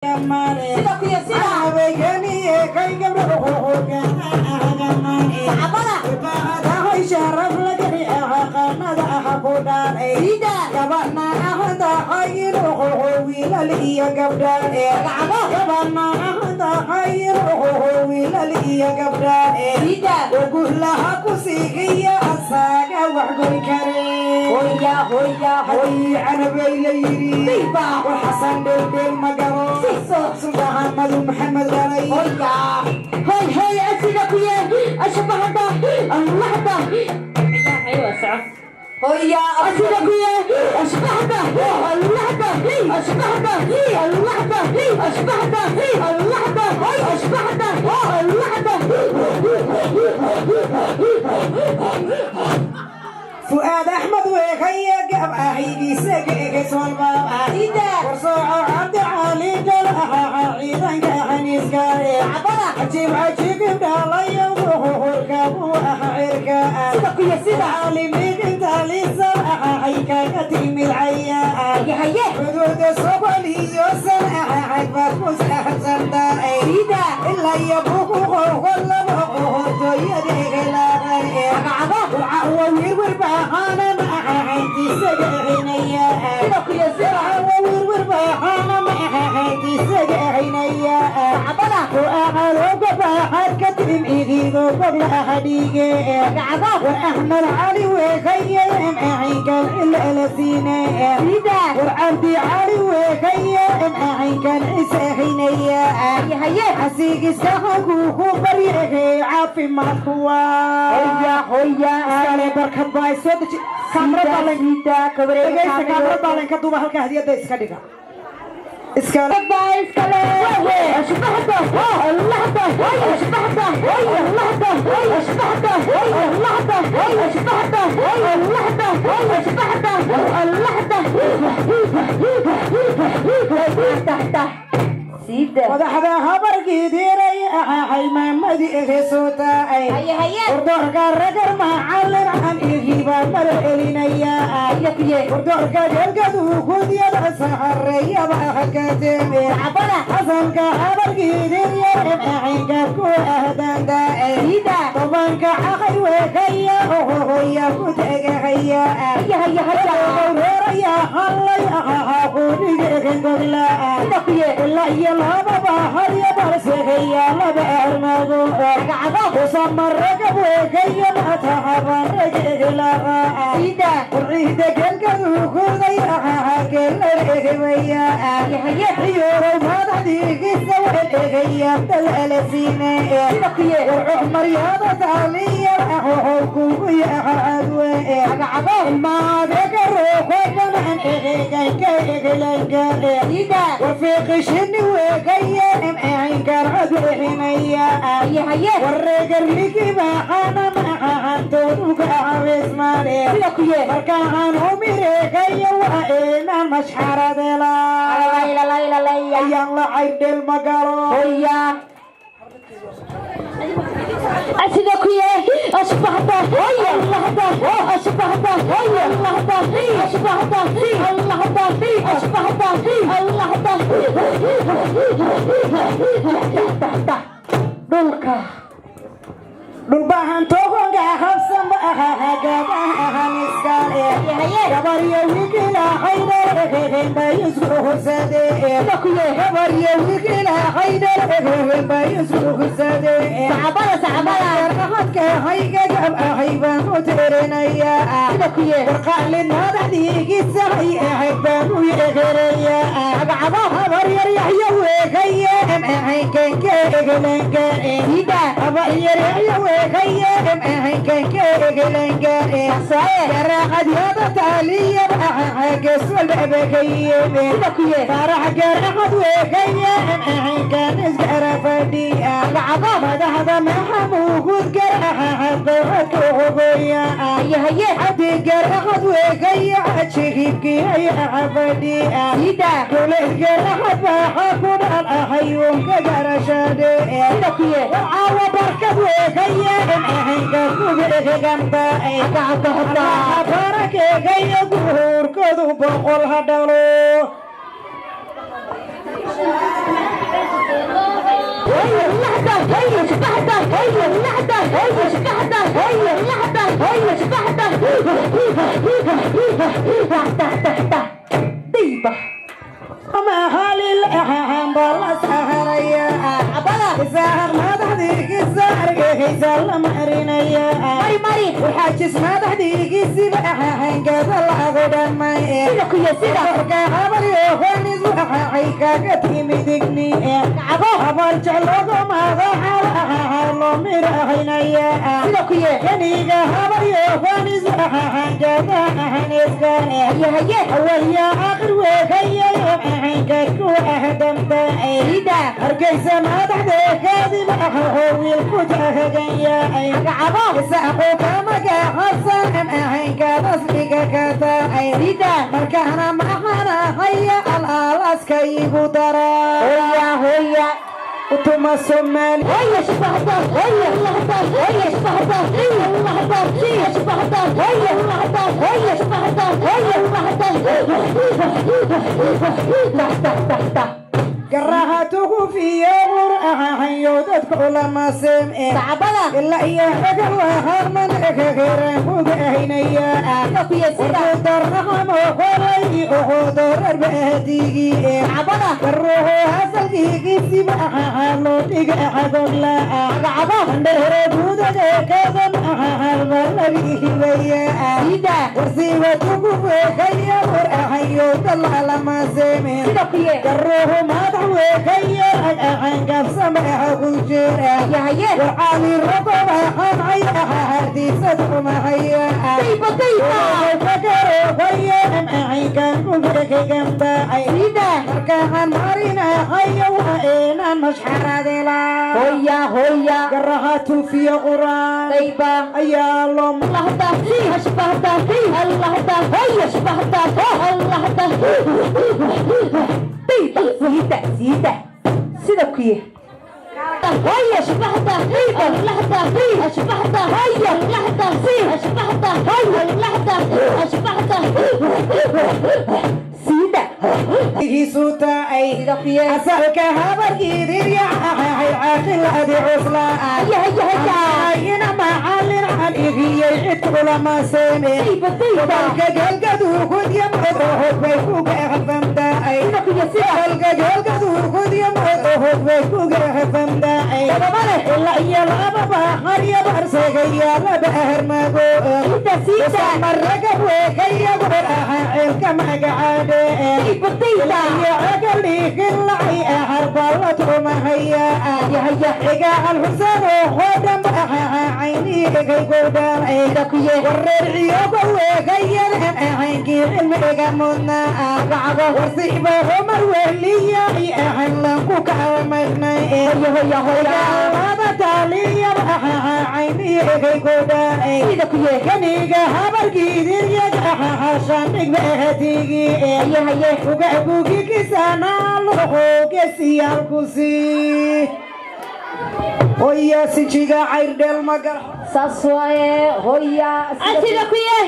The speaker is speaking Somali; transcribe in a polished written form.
Sida kuya sida. Saxabada. Sida. Sida. Hoya hoya hoy. Biba. Siso. Hoya. Hoy hoy, asida kuya. Ashabahada. Allahda. Hoya. Asida kuya. Ashabahada. Allahda. Ashabahada. Allahda. Ashabahada. Allahda. Ashabahada. Allahda. Fu'aad Axmed weekaya gab ahaygiisa geegeswalbaab. Sida. Warsooco Cabdicali dhal ahaa ciidanka xaniiskaare. Saxabada. Cajiib cajiibin dhalayo horkabuu aha cirka. Sida kuya sida. Caalimigintaalisab ahahay kaga timid cayaa. Haye haye. Xuduuda Soqoliyo san ahahay baad ku saxsantaay. Sida. Ilaa iyo buku qoqolabo qohortooyadegelaaqay. Magacabo. Sida kuya sida. Saxabada. Magacabo. War Axmed Cali weekaye macaynkan ilaalasiine. Sida. War Cabdi Cali weekaye macaynkan isahinaya. Haye haye. Xasigiskahankuu ku baryahe caafimaadku waa. Hoya hoya. Iskale barkad baa soo deji kaamirada len. Sida kabarega. Dhegaysta, kaamirada len ka duuba halka hadiyadda iska dhiga. Iskale. Iskale. Ashbahda. Allahda. Ashbahda. Allahda. Ashbahda. Allahda. Ashbahda. Allahda. Ashbahda. Allahda. Sida. Madaxda habargiidiray ahahay maamadii egesotaay. Haye haye. Wardoorka ragar macallin can igibaa mala celinaya. Sida kuye. Wardoorka galgaduugudyada saxareeyaba hakateeme. Saxabada. Xasanka habargiidiryar macaynka ku ahdandae. Sida. Tobanka caqay weekaya ohohoya ku tegahaya. Haye haye haya. Reeraya hallay ahaha qudhigeegogla. Sida kuye. Ilaa iyo lababa harya barsegeya laba armago. Magacabo. Usamaragab weekaya matahabaragegelaqa. Sida. Qurciida gelgaduuguday ahaha geelaregewaya. Haye haye. Xiyorow madaxdiigisa welegaya dalaalasiine. Sida kuye. War Cumaryada taaliya ahohow kugu yaha adwe. Magacabo. Ilmaadega ruuxoganan egeganka egelangae. Sida. Wafiiqishini weegaya emcinkan codbixinaya. Haye haye. Wareegarligi baaxana maxahantooduka cabeesmaane. Sida kuye. Markaan umireegaya waa inaan mashxaradela. Layla layla layla. Ayaan la cayrdheel magalo. Hoya. Asida kuye. Ashbahda. Allahda. Ashbahda. Allahda. Ashbahda. Allahda. Ashbahda. Allahda. Dhulka. Dhulbahan togonga habsanba ahahagadahan iskale. Haye. Gabaryo wikila haydar isku hursade. Sida kuye. Gabaryo wikila haydar isku hursade. Saxabada saxabada. Ahadka hayga gab ahay baan u tirinaya. Sida kuye. Warqaalin madaxdiigisa hay ahayd baan u yeegeraya. Magacabo. Habar yar Yaxya weekaya macaynkanka egelanka. Sida. Habar yar Yaxya weekaya macaynkanka egelanka. Saye. Garaacad taaliya xageswalbabakayeme. Sida kuye. Farax garaacad weekaya macaynkan isgara fadhiya. Magacabo. Madaxda maxamuud garaacad qogoya. Haye haye. Cabdi garaacad weekaya jihibkii ayaa fadhiya. Sida. Dowlad garaacad baaxa ku dhal ahayuunka garashade. Sida kuye. Warcaawa barkad weekaya macaynka kugeeganta. Magacabo. Barakeegaya guurkoodu 100 ha dhalo. هيا اللحظة، هيا شبحتة، هيا اللحظة، هيا شبحتة، هيا اللحظة، هيا شبحتة. تحت تحت طيبة. Mari mari. Waxaajis madaxdiigiisiba ahaangada lagu dhamay. Sida kuya sida. Korka habaryohonis waxay kaga timidigni. Kacbo. Habar jeclogo madaxa loo mirahaynaya. Sida kuye. Kaniga habaryohonis ahaangada ahaniskan. Haye haye. Awalya aakhir weekayayo ahaangadku ahdamba. Sida. Hargeysa madaxdeekaadiba ahoo wiilku taagan yahay. Kacbo. Isaaqo magacasan ahaankaadasliga ka tahay. Sida. Markaana maxana haya alaalaska igu daraa. Hoya hoya. Utuma Soomaali. هيا شبحتة، هيا اللحظة، هيا شبحتة، هيا اللحظة، هيا شبحتة، هيا اللحظة، هيا شبحتة، هيا اللحظة. تحت تحت تحت. Garaha tugufiyo qur ahayo dadku lama simce. Sacbada. Ilaa iyo xaga waharman kageran kugahinaya. Sida kuya sida. Darramo qoray ugu bahadigi. Sacbada. Garuhu asalkiisiba ahaa loo dhiga xagogla. Kacbo. Andhere gudaga kadan ahaa balabihibaya. Sida. Warsiiba tuguweekaya war ahayo dalalama seme. Sida kuye. Garuhu madax weekaya rag ahaan gabsama aha ku jira. Haye haye. Warcaali rogoba qancay ahaa hardiisad umahaya. طيبة طيبة. Sida. Markaan marinahayo waa inaan mashxaradela. Hoya hoya. Garaha tuufiyo quraan طيبة. Ayaa loo اللحظة، هيا شبحتة، اللحظة، هيا شبحتة، اللحظة. طيبة. سيدة سيدة. سيدة كيه. هيا شبحتة، اللحظة، هيا شبحتة، هيا اللحظة، هيا شبحتة، هيا اللحظة، هيا شبحتة. سيدة. Giisuutaay. Sida kuye. Asalka habarkiidiryaxahay caaqiladi cuslaa. هيا هيا هيا. Ayna macallin caligiyey cid kulama seeme. طيبة طيبة. Gobolka Galgaduud iyo Mudug bay kuga hafamdaay. Sida kuye sida. Gobolka Galgaduud iyo Mudug bay kuga hafamdaay. Dabamale. Ilaa iyo laba bahar iyo barsegaya laba hermago. سيدة سيدة. Maragab weekaya war ahaa ceelka magacaade. طيبة طيبة. Iyo cagalhiginlacay ahar balladumahaya. هيا هيا. Xigaal xuseen oo qoodhan ahaa caynihigay godhaan. Sida kuye. Wareer ciyogo weekayadan ahaynkii cilmiga mudnaa. Kacbo. Warsiiba Cumar wehliyaay ahan lanku kaalmaynay. هيا هيا هيا. Gaalada taaliyab ahaa caynihigay godhaan. Sida kuye. Kaniga habarkiidiryag ahaa shandhig bahatigi. هيا هيا. Ugabugikisanaalogesiyaal hoya sijiga cayrdheel magar. Saas waaye hoya. Sida kuye.